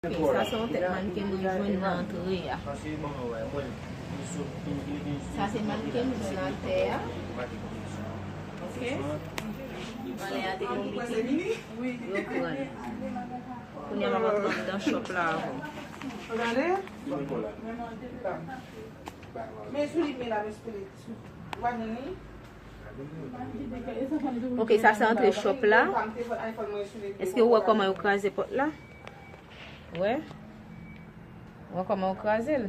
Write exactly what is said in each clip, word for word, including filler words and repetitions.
Ok, sa se yon tèt mannequin nou jwenn nan antre a. Sa se mannequin nou jwenn atè a. Ok. Anlè a te gen bikini. Yo pran li. Kounye a m ap antre anndan shop la avè w. Gade. Men sou li, men la, men sou li. Ou pa jwenn li? Ok, sa se antre shop la. Èske ou wè kòman yo kraze pòt la? Wè? Wè kòman yo kraze l?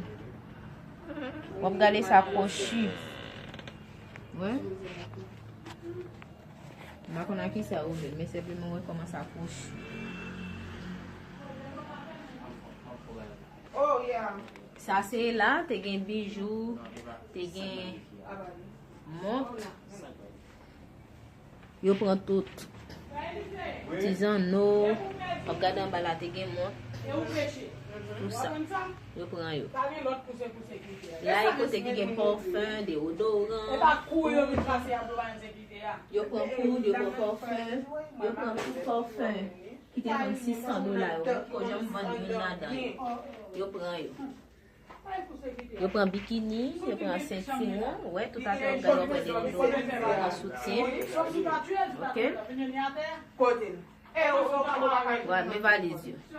W ap gade sa kwochi. Wè? M pa konn a kisa yo rele l, men senpleman wè kòman sa kwochi. Oh, yeah. Sa se la, te gen bijou, te gen mont. Yo pran tout. Ti zanno, w ap gade anba la, te gen mont. Tout sa. Yo pran yo. La e kote ki gen pòfen, deodoran. Yo pran poud, yo pran pòfen, yo pran tout pòfen ki te vann sis san dola yo. Mwen poko janm vann youn ladan yo. Yo pran yo. Yo pran bikini, yo pran sentiwon, wè, tout afè w ap gade w ap wè deodoran, yo pran soutyen. Ok? Wè, men valiz yo. W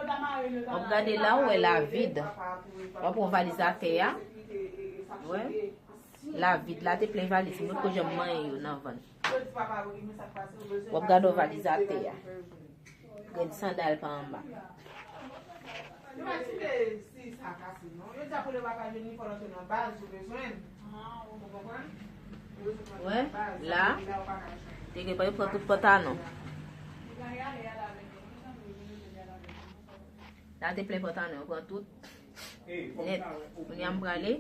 ap gade la, w wè la vid. W ap pran valiz atè a. Wè. La vid. La te plen valiz. Mwen poko janm manyen yo nan vann. W ap gade w valiz atè a. Gen sandal pa anba. Yo pa kite si sa kase, non. Yo di a pou le bagay yo ni fò nan baz yo bezwen. Ou konprann? Wè, la, te gen pa yo pran tout pantalon. La te plen pantalon, yo pran tout. Nèt. Kounye a m prale.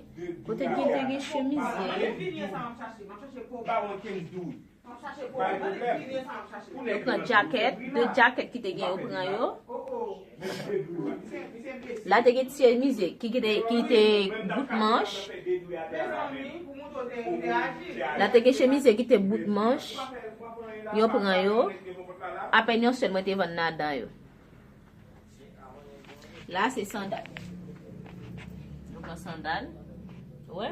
Kote ki te gen chemiz ye? Yo pran djakèt, de djakèt ki te gen, yo pran yo. La te gen ti chemiz ki, ki te, ki te bout manch. La te gen chemiz ki te bout manch. Yo pran yo. Apèn yon sèl mwen te vann ladan yo. La, se sandal. Nou pran sandal. Wè.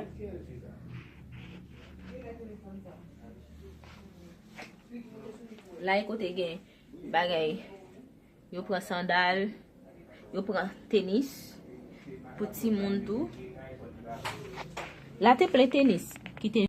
La, e kote gen bagay. Yo pran sandal. Yo pran tenis. Pou timoun tou. La, te plen tenis. Ki te